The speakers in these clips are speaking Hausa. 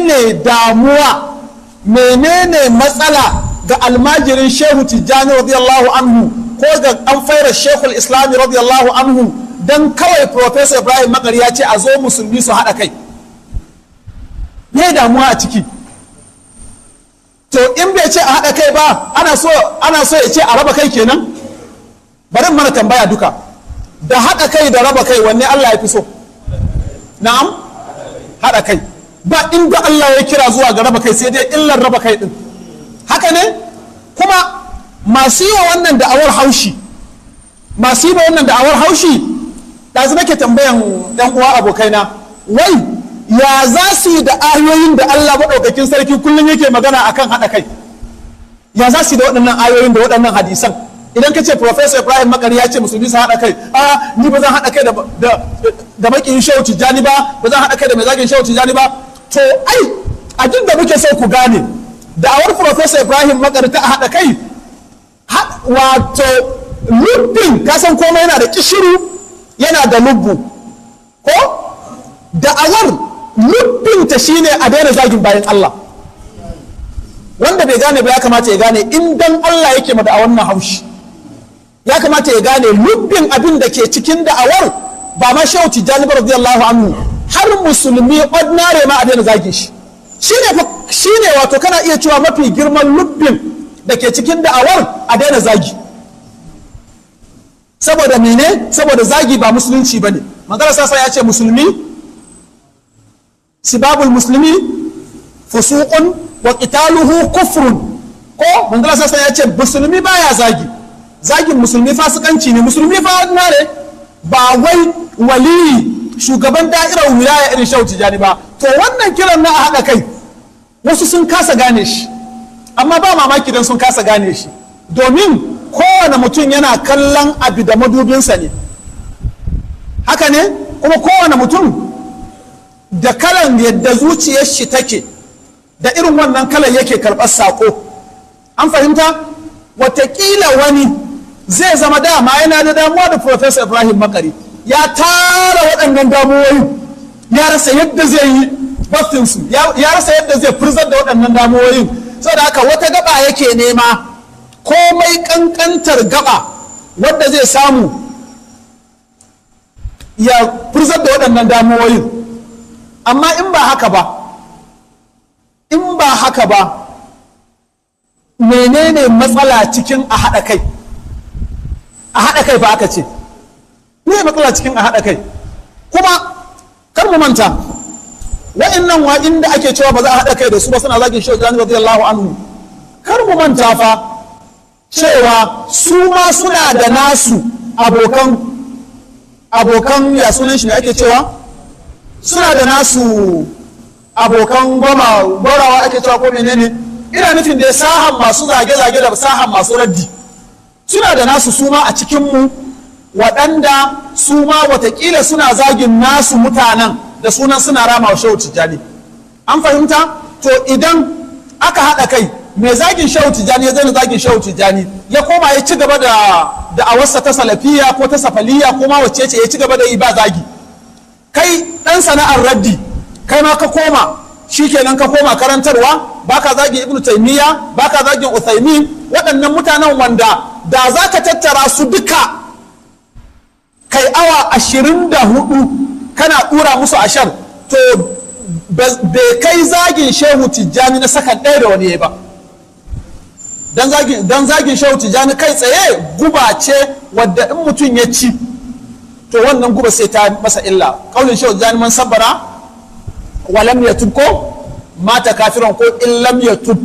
Menene damuwa, menene matsala ga almajirin Shehu Tijjani radiyallahu anhu ko ga an faira Shehul Islami radiyallahu anhu dan kawai Professor Ibrahim Makari ya ce a zo musulmi su haɗa kai? Me damuwa a ciki? To in bai ce a haɗa kai ba, ana so ya ce a raba kai kenan? Bari mana tambaya duka, da haɗa kai da raba kai wanne Allah ya fi so? Na'am, haɗa kai. Ba inda Allah ya kira zuwa ga raba kai sai dai illar raba kai din. Haka ne? Kuma masu yi wa wannan da'awar haushi, masu yi wa wannan da'awar haushi, ɗazu nake tambayan ɗan uwa abokaina, wai ya za su yi da ayoyin da Allah maɗaukakin sarki kullum yake magana akan haɗa kai? Ya za su yi da waɗannan ayoyin da waɗannan hadisan? Idan ka ce Professor Ibrahim Makari ya ce musulmi su haɗa kai, a ni ba zan haɗa kai da maƙiyin Shehu Tijjani ba, ba zan haɗa kai da mai zagin Shehu Tijjani ba. To ai a duk da muke so ku gane da'awar Professor Ibrahim Makari ta haɗa kai, wato lubbin, ka san komai yana da kishiru yana da lubbu, ko da'awar lubbin ta shine a daina zagin bayan Allah. Wanda bai gane ba ya kamata ya gane, in dan Allah yake ma da'awar nan haushi, ya kamata ya gane lubbin abin da ke cikin da'awar. Ba ma Shehu Tijjani ba radiyallahu anhu, har musulmi ordinary ma a daina zagin shi. Shine wato kana iya cewa mafi girman lubbin da ke cikin da'awar a daina zagi. Saboda mene? Saboda zagi ba musulunci bane. Manzon sasa ya ce musulmi sibabul muslimi fusuqun wa qitaluhu kufrun. Ko manzon sasa ya ce musulmi baya zagi, zagin musulmi fasikanci ne. Musulmi fa ordinary, ba wai waliyi shugaban da'irar wilaya irin Shehu Tijjani ba. To wannan kiran na a haɗa kai wasu sun kasa gane shi, amma ba mamaki dan sun kasa gane shi, domin kowane mutum yana kallon abu da madubinsa ne. Haka ne? Kuma kowane mutum da kalan yadda zuciyar shi take, da irin wannan kalan yake karɓar saƙo. An fahimta? Wataƙila wani zai zama dama yana da damuwa da Professor Ibrahim Makari, ya tara waɗannan damuwoyin, ya rasa yadda zai yi bastinsu, ya rasa yadda zai furzar da waɗannan damuwoyin. Saboda haka wata gaba yake nema, komai ƙanƙantar gaba wadda zai samu ya furzar da waɗannan damuwoyin. Amma in ba haka ba, in ba haka ba, menene matsala cikin a haɗa kai? A haɗa kai fa aka ce. Me matsala cikin a haɗa kai? Kuma kar mu manta, wa'annan wa'inda ake cewa ba za a haɗa kai da su ba suna zagin Shehu Tijjani radiyallahu anhu. Kar mu manta fa cewa su ma suna da nasu abokan ya sunan shi ne ake cewa, suna da nasu abokan gwarawa ake cewa ko menene. Ina nufin da sahan masu zage-zage da sahan masu raddi suna da nasu su ma a cikinmu, waɗanda su ma watakila suna zagin nasu mutanen da sunan suna rama wa Shehu Tijjani. An fahimta? To idan aka haɗa kai, mai zagin Shehu Tijjani ya zaina zagin Shehu Tijjani, ya koma ya ci gaba da da'awarsa ta salafiya ko ta safaliya ko ma wacce ce, ya ci gaba da yi ba zagi. Kai ɗan sana'ar raddi, kai ma ka koma, shikenan ka koma karantarwa, baka zagin Ibn Taymiya, baka zagin Uthaymin, waɗannan mutanen wanda da za ka tattara su duka kai awa 24 kana ɗura musu ashar, to bai kai zagin Shehu Tijjani na sakan ɗaya da wani ba. Dan zagin Shehu Tijjani kai tsaye guba ce wadda in mutum ya ci, to wannan guba sai ta masa illa. Kaulin Shehu Tijjani, man sabbara walam yatub ko mata kafiran ko in lam yatub,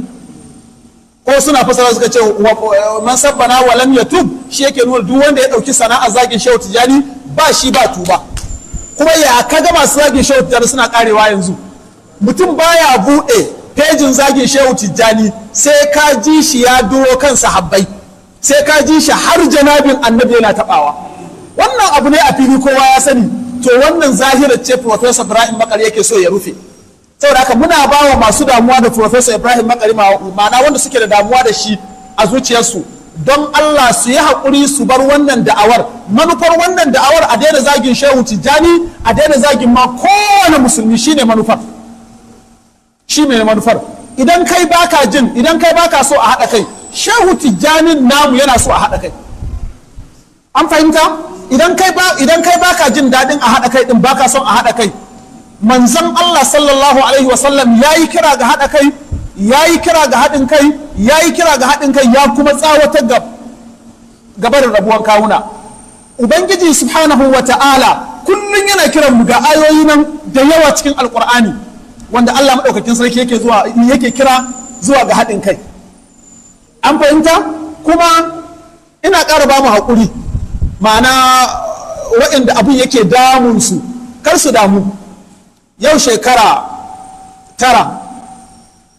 ko suna fasara suka ce man sabbana walam yatub, shi yake nuna duk wanda ya dauki sana'a zagin Shehu Tijjani ba shi ba tuba. Kuma ya kaga masu zagin Shehu Tijjani suna karewa yanzu? Mutum baya bude pejin zagin Shehu Tijjani sai ka ji shi ya duro kan sahabbai, sai ka ji shi har janabin annabi yana tabawa. Wannan abu ne a fili kowa ya sani. To wannan zahirar ce Professor Ibrahim Makari yake so ya rufe. Saboda haka muna ba wa masu damuwa da Professor Ibrahim Makari, ma'ana wanda suke da damuwa da shi a zuciyarsu, don Allah su yi haƙuri su bar wannan da'awar. Manufar wannan da'awar a daina zagin Shehu Tijjani, a daina zagin ma kowane musulmi, shine manufar. Shi mai manufar? Idan kai baka jin, idan kai baka so a haɗa kai, Shehu Tijjanin namu yana so a haɗa kai. An fahimta? Idan kai baka jin daɗin a haɗa kai ɗin, baka son a haɗa kai, manzon Allah sallallahu alaihi wasallam ya yi kira ga haɗa kai, ya yi kira ga haɗin kai, ya yi kira ga haɗin kai, ya kuma tsawatar ga gabarin rabuwar kawuna. Ubangiji subhanahu wa ta'ala kullum yana kiran mu ga ayoyi nan da yawa cikin Alƙur'ani wanda Allah maɗaukakin sarki yake zuwa yake kira zuwa ga haɗin kai. An fahimta? Kuma ina ƙara ba mu haƙuri, ma'ana waɗanda abin yake damun su kar su damu. Yau shekara 9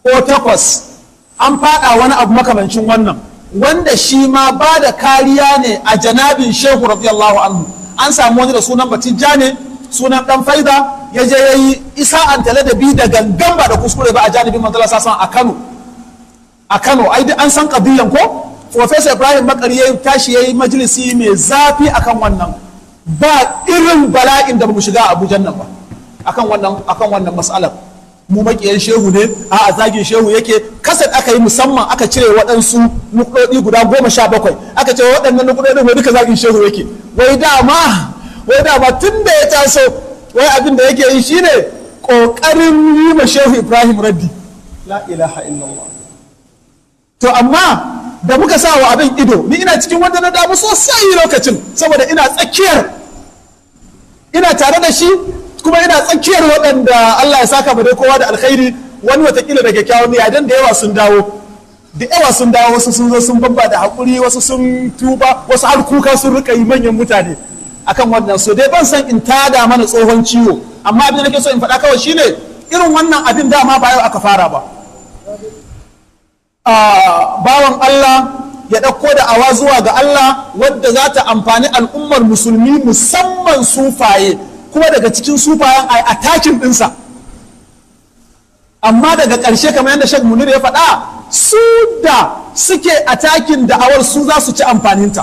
ko 8 an faɗa wani abu makamancin wannan, wanda shi ma ba da kariya ne a janabin Shehu radiyallahu anhu. An samu wani da sunan Batijjane, sunan dan faida, ya je ya yi isa'an ladabi da gangan ba da kuskure ba a janibin manzala sasan a Kano. A Kano ai duk an san kadiyan ko? Professor Ibrahim Makari ya tashi ya yi majalisi mai zafi akan wannan. Ba irin bala'in da bamu shiga a Abuja nan ba akan wannan mas'alar. Mu makiyan Shehu ne, a zagin Shehu yake. Kasat aka yi musamman aka cire waɗansu nukɗoɗi guda 17, aka ce waɗannan nukɗoɗin wai duka zagin Shehu yake. Wai dama tun da ya taso wai abin da yake yi shine ƙoƙarin yi ma Shehu Ibrahim raddi. La ilaha illallah. To amma da muka sa wa abin ido, ni ina cikin wanda na damu sosai lokacin, saboda ina tsakiyar, ina tare da shi, kuma ina tsakiyar waɗanda Allah ya saka dai kowa da alkhairi, wani watakila da kyakkyawan niyya, dan da yawa sun dawo, wasu sun zo sun babba da haƙuri, wasu sun tuba, wasu har kuka sun rika yi manyan mutane akan wannan. So dai ban san in tada mana tsohon ciwo, amma abin da nake so in faɗa kawai shine irin wannan abin dama ba yau aka fara ba. Bawan Allah ya ɗauko da awa zuwa ga Allah wadda za ta amfani al'ummar musulmi musamman sufaye, kuma daga cikin sufayen a attacking ɗinsa. Amma daga ƙarshe kamar yadda Sheikh Munir ya faɗa, su da suke attacking da'awar su za su ci amfaninta.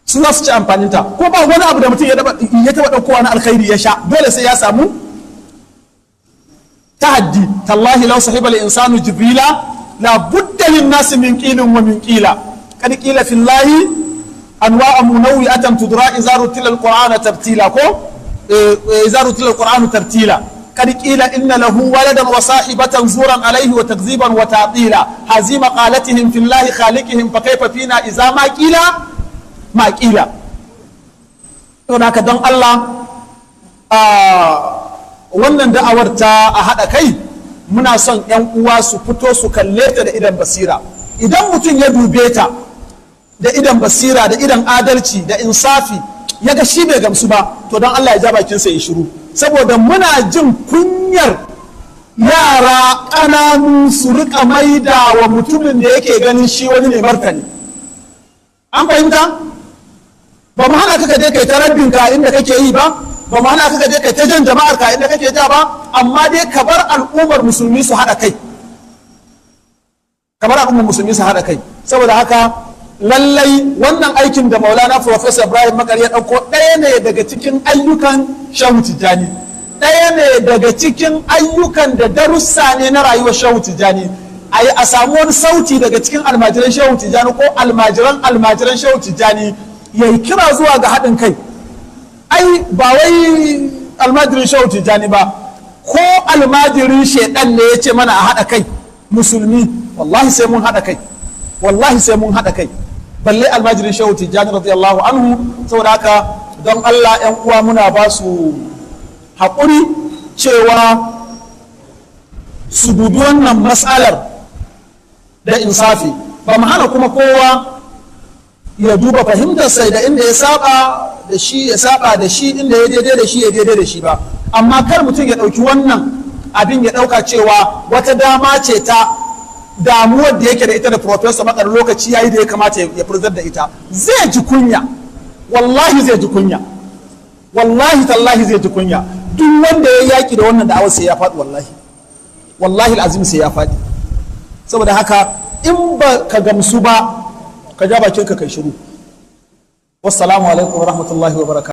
Su za su ci amfaninta. Ko ba wani abu da mutum ya taɓa ɗaukowa na alkhairi ya sha, dole sai ya samu tahaddi. Tallahi law sahiba al-insanu jibrila la budda lin nasi min qilin wa min qila qad qila fillahi anwa'a munawwi'atan tudra idza rutila al-qur'ana tartila, ko idza rutila al-qur'anu tartila. Qad qila inna lahu waladan wa sahibatan zuran alayhi wa takziban wa ta'tila hazima qalatihim fillahi khaliqihim fa kayfa fina idza ma qila ma qila. To haka don Allah, wannan da'awar ta a haɗa kai, muna son 'yan uwa su fito su kalle ta da idan basira. Idan mutum ya dube ta da idan basira, da idan adalci, da insafi, ya ga shi bai gamsu ba, to don Allah ya ja bakinsa ya shiru. Saboda muna jin kunyar yara ƙananu su riƙa maida wa mutumin da yake ganin shi wani ne martani. An fahimta? Ba mu hana ka je kai ta rabbinka inda kake yi ba, ba mu hana ka je kai ta jan jama'ar ka inda kake ja ba, amma dai ka bar al'ummar musulmi su haɗa kai. Ka bar al'ummar musulmi su haɗa kai. Saboda haka lallai wannan aikin da Maulana Professor Ibrahim Makari ya ɗauko ɗaya ne daga cikin ayyukan Shehu Tijjani, ɗaya ne daga cikin ayyukan da darussa ne na rayuwar Shehu Tijjani. A samu wani sauti daga cikin almajiran Shehu Tijjani ko almajiran almajiran Shehu Tijjani ya yi kira zuwa ga haɗin kai. Ai ba wai almajirin Shehu Tijjani ba, ko almajirin shaidan ne ya ce mana a haɗa kai musulmi, wallahi sai mun haɗa kai, wallahi sai mun haɗa kai, balle almajirin Shehu Tijjani radiyallahu anhu. Saboda haka don Allah ƴan uwa muna ba su haƙuri cewa su dubi wannan matsalar da insafi. Ba mu hana kuma kowa ya duba fahimtar sai da inda ya saba da shi ya saba da shi, inda ya daidai da shi ya daidai da shi ba, amma kar mutum ya ɗauki wannan abin ya ɗauka cewa wata dama ce ta damuwar da yake da ita da Professor Makar lokaci yayi da ya kamata ya furzar da ita. Zai ji kunya, wallahi zai ji kunya, wallahi tallahi zai ji kunya. Duk wanda ya yaki da wannan da'awar sai ya faɗi, wallahi wallahi al'azim sai ya faɗi. Saboda haka in ba ka gamsu ba, ka ja bakinka kai shiru. Wassalamu alaikum wa rahmatullahi wa barakatuh.